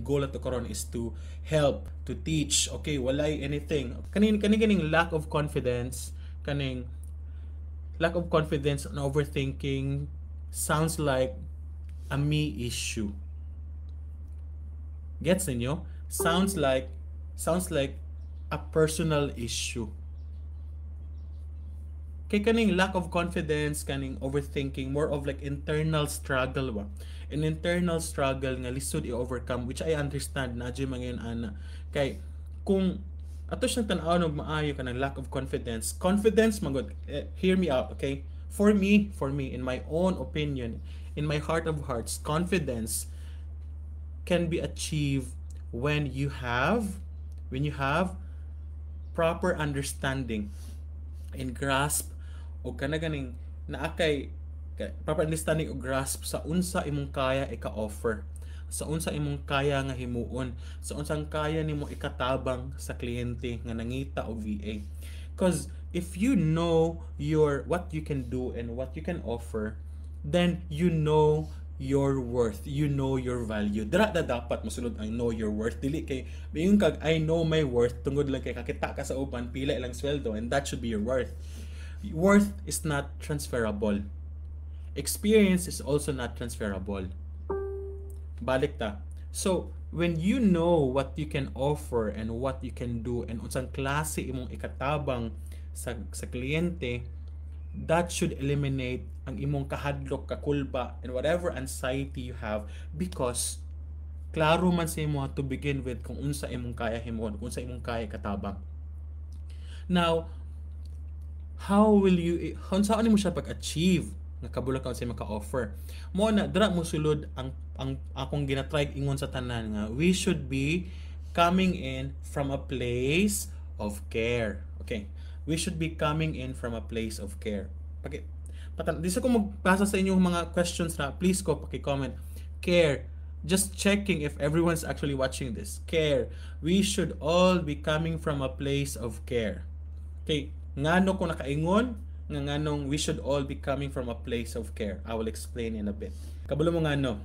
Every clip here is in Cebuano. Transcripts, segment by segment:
Ang goal ato karon is to help, to teach. Okay, walay anything. Kaning lack of confidence, kaning lack of confidence and overthinking sounds like a me issue. Gets ninyo? Sounds like a personal issue. Kay kaning lack of confidence, kaning overthinking, more of like internal struggle ba? An internal struggle nga lisod i-overcome, which I understand na dyan mga yun ana. Kay kung ato siyang tan-awon og maayo, kanang lack of confidence, confidence man gud, eh, hear me out, okay? For me, in my own opinion, in my heart of hearts, confidence can be achieved when you have proper understanding and grasp o kana ganing naa kay proper understanding o grasp sa unsa imong kaya ika-offer, sa unsa imong kaya nga himuon, sa unsang kaya nimo ikatabang sa kliyente nga nangita og VA. Because if you know your what you can do and what you can offer, then you know your worth, you know your value. Dira na dapat mosulod ang know your worth. Dili kay moingon kag "I know my worth" tungod lang kay kakita ka sa uban pila ilang sweldo and that should be your worth. Worth is not transferable. Experience is also not transferable. Balik ta. So, when you know what you can offer and what you can do and unsang klase imong ikatabang sa kliyente, that should eliminate ang imong kahadlok, kakulba, and whatever anxiety you have because klaro man sa imo to begin with kung unsa imong kaya himuon, kung unsa imong kaya katabang. Now, how will you unsa mo siya pag-achieve nga kabalo ka unsa maka-offer? Mo na dira mo sulod ang akong ginatry ingon sa tanan nga we should be coming in from a place of care. Okay. We should be coming in from a place of care. Paki patan di sa ko magbasa sa inyong mga questions na, please ko paki-comment. Care. Just checking if everyone's actually watching this. Care. We should all be coming from a place of care. Okay, ngano ko nakaingon nga nganong we should all be coming from a place of care? I will explain in a bit. Kabalo mo ngano.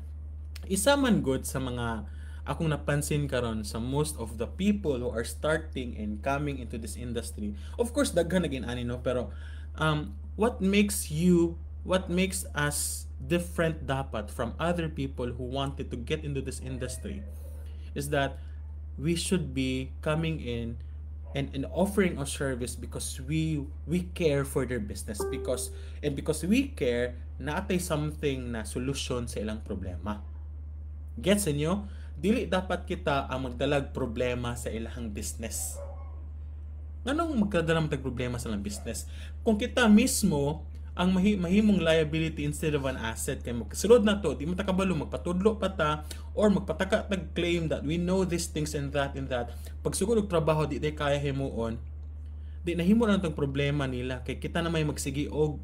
Isa man gud sa mga akong napansin karon sa most of the people who are starting and coming into this industry. Of course, daghan naging ani, no, pero what makes us different dapat from other people who wanted to get into this industry is that we should be coming in and offering a service because we care for their business, because we care naa tay something na solution sa ilang problema. Gets inyo? Dili dapat kita ang magdalag problema sa ilang business. Nganong magdadala man tag problema sa ilang business? Kung kita mismo ang mahimong liability instead of an asset kay magkasulod na to, di mo ta kabalo, magpatudlo pa ta or magpataka tag claim that we know these things and that. Pagsugod og trabaho, di day kaya himuon, di nahimo na tong problema nila kay kita na may magsigi og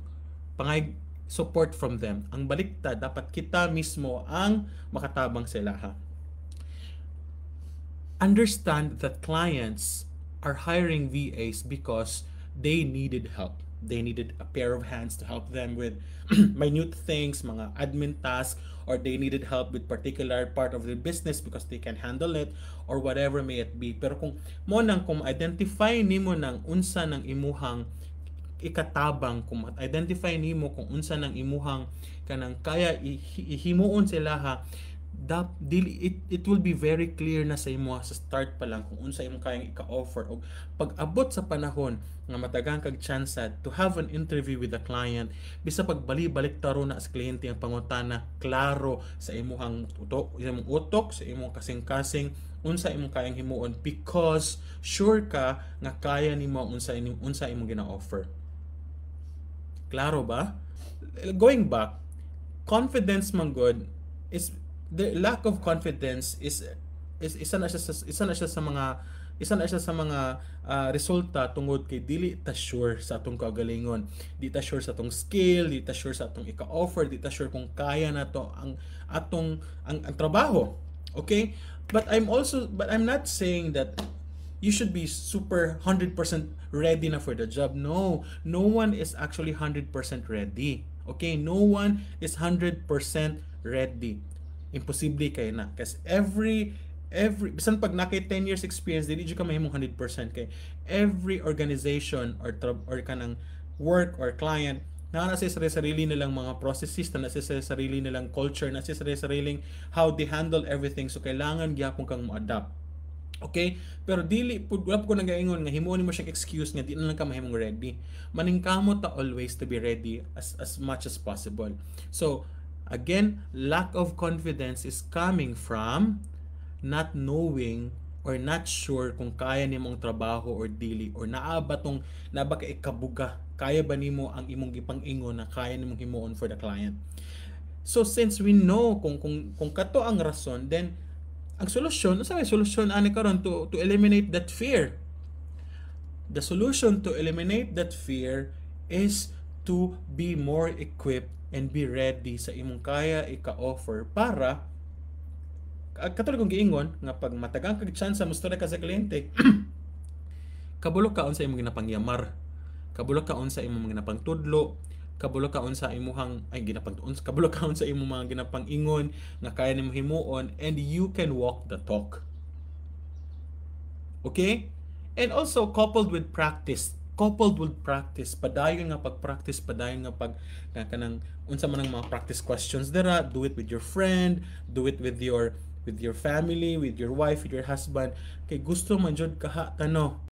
pangay support from them. Ang baliktad, dapat kita mismo ang makatabang sa ilaha. Understand that clients are hiring VAs because they needed help. They needed a pair of hands to help them with minute things, mga admin tasks, or they needed help with particular part of their business because they can handle it or whatever may it be. Pero kung mo nang kung identify nimo nang unsa nang imuhang ikatabang, kung identify nimo kung unsa nang imuhang kanang kaya ihimuon sila ha, dap dili it will be very clear na sa imo sa start pa lang kung unsa imong kayang ika-offer. Og pag-abot sa panahon nga matagaan kag chance to have an interview with the client, bisa pagbali-balik taro na sa kliyente ang pangutana, klaro sa imuhang utok, sa imong utok, sa imong kasing-kasing unsa imong kayang himuon because sure ka nga kaya nimo ang unsa imong gina-offer. Klaro ba? Going back, confidence man gud is the lack of confidence is isa na siya sa mga resulta tungod kay dili ta sure sa atong kaugalingon, di ta sure sa atong skill, di ta sure sa atong ika-offer, di ta sure kung kaya nato ang atong ang trabaho. Okay, but I'm not saying that you should be super 100% ready na for the job. No, no one is actually 100% ready. Okay, no one is 100% ready. Imposible kay na. Kasi every Every bisan pag naa kay 10 years experience, dili jud ka mahimong 100% kay every organization or kanang work or client naa na sa sarili nilang mga processes, na sa sarili nilang culture, na sa sariling how they handle everything. So kailangan gyapon kang mo-adapt. Okay? Pero dili pud, wala ko nagaingon nga himuon nimo siyang excuse nga di na lang ka mahimong ready. Maningkamot ta always to be ready as much as possible. So again, lack of confidence is coming from not knowing or not sure kung kaya nimo ang trabaho or dili, or naa ba tong naa ba ka ikabuga, kaya ba nimo ang imong gipang-ingon na kaya nimong himuon for the client. So since we know kung kato ang rason, then ang solusyon, unsa may solusyon ani karon to eliminate that fear? The solution to eliminate that fear is to be more equipped and be ready sa imong kaya ika-offer para katulad kong giingon nga pag matagang kag chance mustorya ka sa kliyente, kabalo ka unsa imong ginapangyamar, kabalo ka unsa imong ginapangtudlo, kabalo ka unsa imuhang ay ginapang kabalo ka unsa imong mga ginapang-ingon nga kaya nimo himuon, and you can walk the talk. Okay? And also coupled with practice, coupled with practice, padayon nga pag-practice, padayon nga pag nga kanang unsa man ang mga practice questions dira, do it with your friend, do it with your family, with your wife, with your husband, kay gusto man jud kaha kano.